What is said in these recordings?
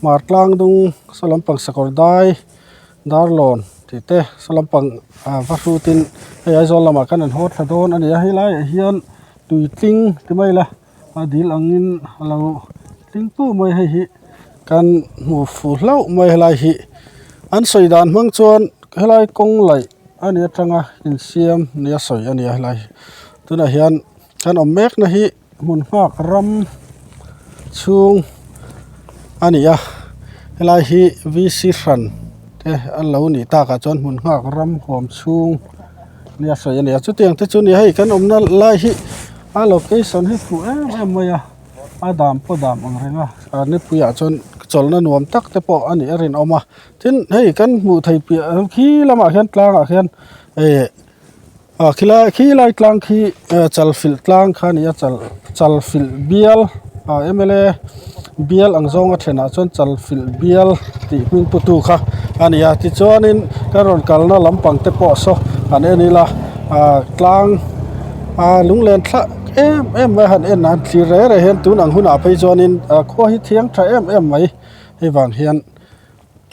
Hmar tlang dung saw lampang sakawr dai darlawn tih te saw lampang ah va hrutin hei Aizawl lamah khan an haw thla dawn a ni a helaiah hian tui tling ti mai ila a dil angin a lo tling puh mai hei hi kan hmu fuh hlauh mai helai hi an sawi dan hmang chuan helai kawng laih a nih atanga insiam nia sawi a ni a helai hi tunah hian kan awm mek na hi hmun nghak ram chhung a ni a helai hi v c hran te an lo nih takah chuan hmun nghak ram huam chhung nia sawi a ni a chutiang te chu ni hei kan awmna lai hi a location hi fuh em em mai a a dam pawh dam ang reng a a nipuiah chuan chawlhna nuam tak te pawh a nih a rinawm a tin hei kan hmuh theih piah khi lamah khian tlangah khian eh ah khilai khilai tlang khi eh chalfilh tlang kha a ni a chal chalfilh bial ah m l a bial ang zawnga thenah chuan chalfilh bial tih hming pu tu kha a ni a tichuanin ka rawn kalna lampang te pawh saw han en ila ah tlang ah lunglen thla em em mai a han en a han thlir reng reng hian tun ang hunah phei chuanin ah khua hi thiang tha em em mai hei vang hian.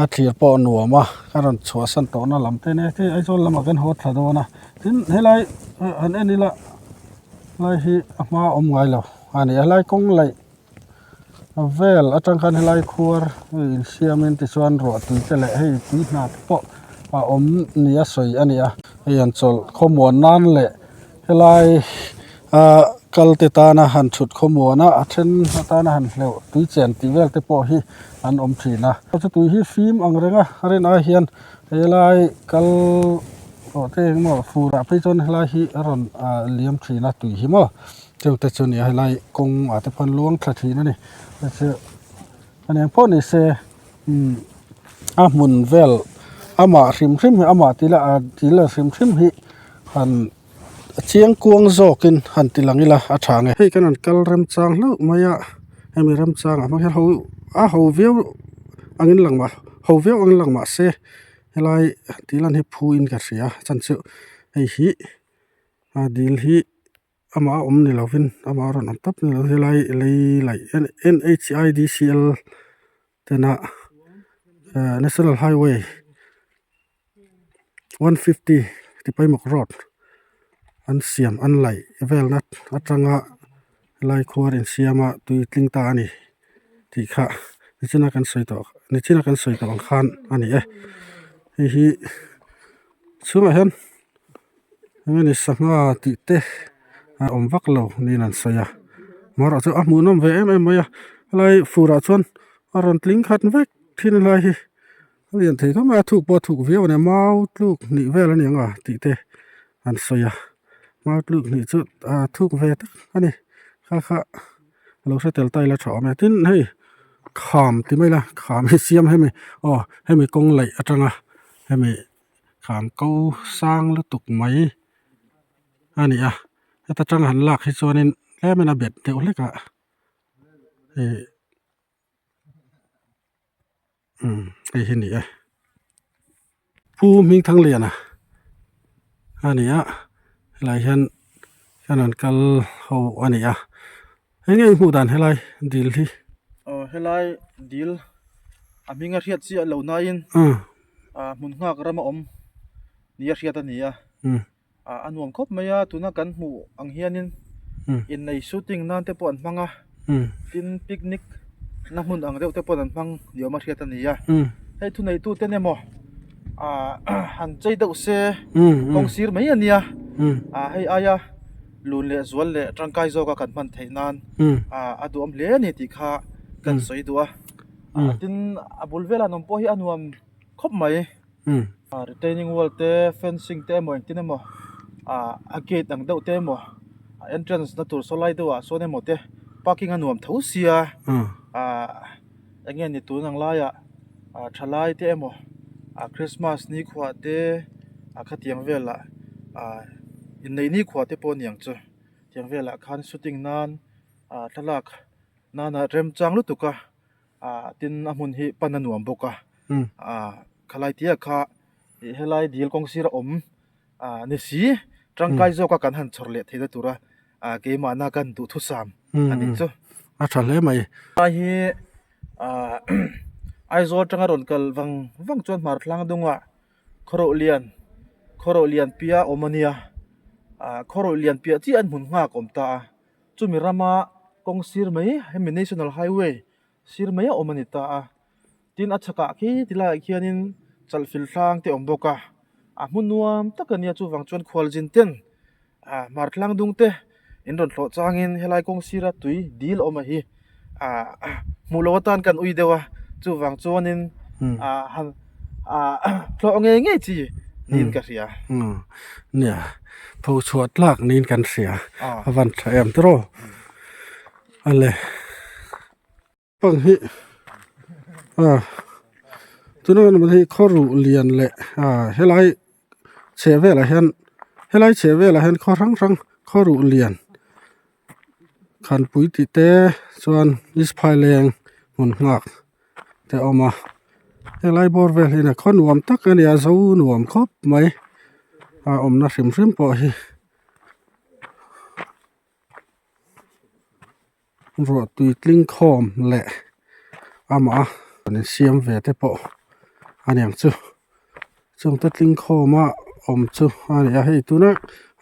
A thlir pawh a nuam a ka rawn chhuahsan tawhna lam te nia hei Aizawl lamah kan haw thla dawn a tin helai han en ila helai hi a hma a awm ngai lo a ni a helai kawng laih vel atang khan helai khuar insiamin tichuan ruah tui te leh hei tui hna te pawh a awm nia sawi a ni a hei an chawlh khawmuan nan leh helai ah kal te tana han thut khawmuan a a then atana han hleuh tui chen tih vel te pawh hi an awm thin a chu tui hi fim ang reng a a rin ai hian helai kal tawh te eng emaw fur ah phei chuan helai hi a rawn ah liam thin a tui hi maw chung te chu a ni a helai kawng ah te pawh an luang thla thin a ni a ni ang pawh ni se umm a hmun vel amah hrim hrim hi amah tih lah a dil hrim hrim hi han. A chiang kuang zawkin han ti lang ila a tha nge. Hei kan han kal remchang hlauh mai a hemi remchangah hmang hian ho a ho viau angin lang mah ho viau angin lang mah se helai tih lan hi phu in ka hria chan chu hei hi a dil hi amah a awm ni lovin amah a rawn awm tawp ni lovin helai lei laih N H I D C L tena ah national highway. 150 tipaimawk road an siam an laih velna atanga helai khuar insiama tui tling ta a ni tih kha nichina kan sawi tawh nichina kan sawi tawh ang khan a ni e hei hi chhungah hian engemaw sangha tih te a awm vak lo niin an sawi a amaherawhchu a hmuhnawm ve em em mai a helai furah chuan a rawn tling khat vek thin a helai hi. A lian thei khawp mai a thuk pawh a thuk viau a ni mau tluk hnih vel a ni ang a tih te an sawi a mau tluk hnih chu a thuk ve tak a ni kha kha a lo hre tel ta ila tha awm e tin hei kham ti mai ila kham hi siam hemi aw hemi kawng laih atanga hemi kham ko sang lutuk mai a ni a heta tang han lak hi chuanin tlemin a bet deuh hlek a ih. Umm hei hi a ni e pu Hmingthangliana a ni a helai hian hian an kal ho a ni a eng nge i hmuh dan helai dil hi. Aw helai dil a hming a hriat chiah loh nain ah hmun nghak ram a awm ni a hriat a ni a ah a nuam khawp mai a tuna kan hmuh ang hianin innei shooting nan te pawh an hmang a tin picnic na hmun ang deuh te pawh an hmang ni awm a hriat a ni a hei thuneitu ten emaw ah han chei deuh se kawng sir mai a nia ah hei aia lun leh zual leh tangkai zawk a kan hman theih nan ah a duhawm hle a ni tih kha kan sawi duh a tin a bul velah an awm pawh hi a nuam khawp mai. Retaining wall te fencing te emaw engtin emaw ah a gate ang deuh te emaw a entrance na tur saw lai deuh ah sawn emaw te parking a nuam tho sia ah eng nge ni tun ang laiah ah thalai te emaw ah christmas nikhua te ah khatiang velah ah inneih nikhua te pawh a ni ang chu tiang velah khan shooting nan ah thlalak nana remchang lutuk a. ah tin a hmun hi pan a nuam bawk a ah khalai tia kha ih helai dil kawng sir a awm ah ni si tangkai zawk a kan han chhawr leh theihna tura ah keimahna kan duhthusam a nih chu a tha hle mai helai hi ah. Aizawl atanga rawn kal vang vang chuan hmar thlang dungah khawro lian khawro lian piah a awm a nia ah khawro lian piah chiah an hmun nghak a awm ta a chumi rama kawng sir mai hemi national highway sir mai a awm a ni ta a tin a chhakah khi ti laiah khianin chalhfil hlang te a awm bawk a a hmun nuam tak a nia chuvang chuan khualzin ten ah hmar thlang dung te in rawn hlawh changin helai kawng sira tui dil awm a hi ah hmuh loh atan kan ui deuh a chuvang chuanin ah han ah hlawh ngei ngei chi niin ka hria. Nia pho chhuah tlak niin kan hria a van tha em tawh ale. Pang hi ah tuna kan hmuh hi khaw ruh lian leh ah helai chheh velah hian helai chheh velah hian khaw hrang hrang khaw ruh lian khanpui tih te chuan east phaileng hmun nghak te a awm a helai bawr vel hi khaw nuam tak a ni a zo nuam khawp mai a awmna hrim hrim pawh hi. Ruah tui tling khawm leh amah a an insiam ve te pawh a niang chu chung te tling khawm a awm chu a ni a hei tuna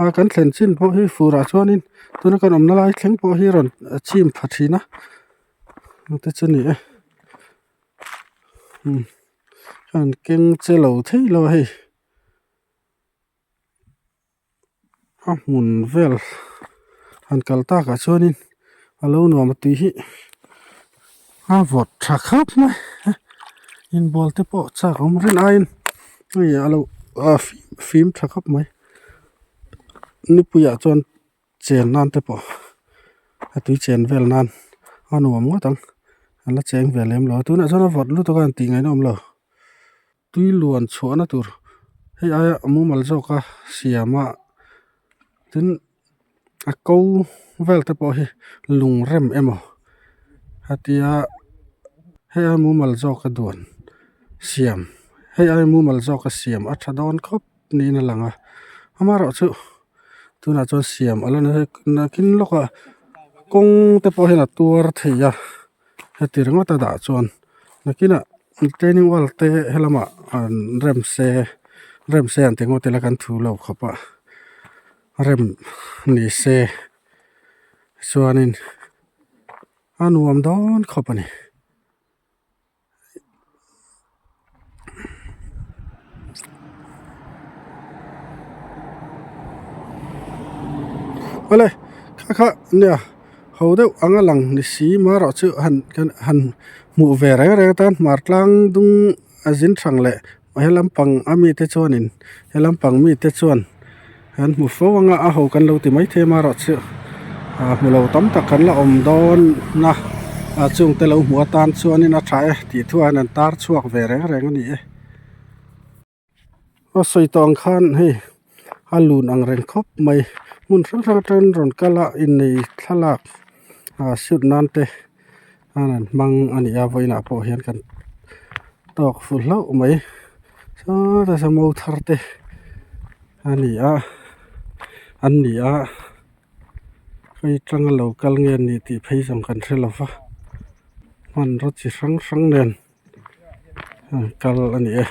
a kan thlen chin pawh hi fur ah chuanin tuna kan awmna lai thleng pawh hi rawn chim pha thin a te chu a ni e umm an keng che lo thei lo a hei. A hmun vel han kal takah chuanin a lo nuam a tui hi a vawt tha khawp mai a inbual te pawh chak awm rin aiin hei a lo fim tha khawp mai nipuiah chuan chen nan te pawh a tui chen vel nan a nuam ngawt ang an la cheng ve lem lo a tunah chuan a vawt lutuk a han tih ngaihna awm lo. Tui luan chhuahna tur hei aia mumal zawka siam a tin a ko vel te pawh hi lung rem emaw hetia hei aia mumal zawka duan siam hei aia mumal zawka siam a tha dawn khawp niin a lang a amaherawhchu tunah chuan siam a la ni nakin lawkah kawng te pawh hian a tuar thei a heti ringawt a dah chuan nakinah training wall te helamah an rem se rem se an ti ngawt ila kan thu lo khawp a rem ni se chuanin a nuam dawn khawp a ni. Awle kha kha nia ho deuh anga lang ni si marawh chu han kan han hmuh ve reng reng atan hmar tlang dung a zin thang leh he lampang a mite chuanin he lampang mite chuan kan hmu fo anga a ho kan lo ti maithei marawh chu ah hmu lo tam tak kan la awm dawn a ah chung te lo hmu atan chuanin a tha e tih thu ah hian an tar chhuak ve reng reng a ni e. A sawi tawh ang khan hei a lun ang reng khawp mai hmun hrang hrang atangin rawn kal a innei thlalak ah shoot nan te an rawn hmang a ni a vawiinah pawh hian kan tawk fu hlauh mai sawtah saw mo thar te a ni a an ni a hei atanga lo kal nge ni tih phei zawng kan hre lo va hmanraw chi hrang hrang nen. Kal a ni e.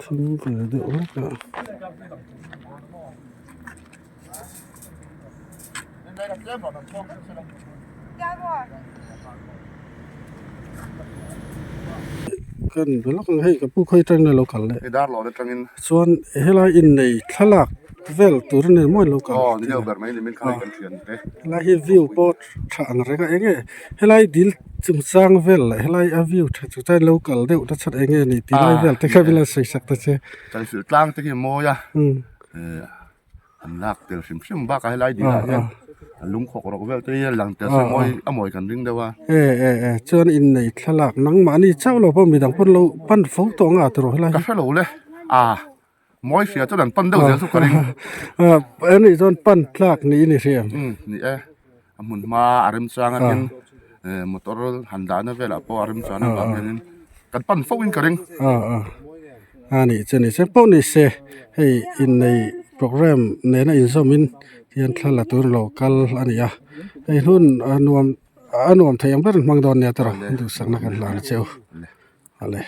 Thing ve deuh hlek a. Kan be lawk ang hei ka pu khawi atangin a lo kal leh. Chuan helai innei thlalak vel tur a ni maw an lo kal. Helai hi view pawh tha ang reng a eng nge helai dil chungchang vel leh helai a view tha chungchang lo kal deuh ta chhan eng nge ni tih lai vel te kha min lo sawi sak ta che. Chalfilh tlang te khi a mawi a an lak tel hrim hrim bakah helai dil ah hian a lungkhawk rawk vel te hi a lang tel se mawi a mawi kan ring deuh a. E e e chuan innei thlalak nangmahni chauh lo pawh midang pawn lo pan fo tawh ang a tiraw helai hi. Ka hre lo le a. Mawi hria chuan an pan deuh zel chu ka ring. Anih chuan pan tlak niin i hria em? Umm ni e. A hmun hma a remchang a tin motor han dahna velah pawh a remchang avang hianin kan pan fo in ka ring. A nih chu ni se pawh ni se hei innei programme nena inzawmin hian thla la tur lo kal a ni a hei hun a nuam a nuam thei ang ber in hmang dawn nia tawrh duhsakna kan hlan a che u. Awle.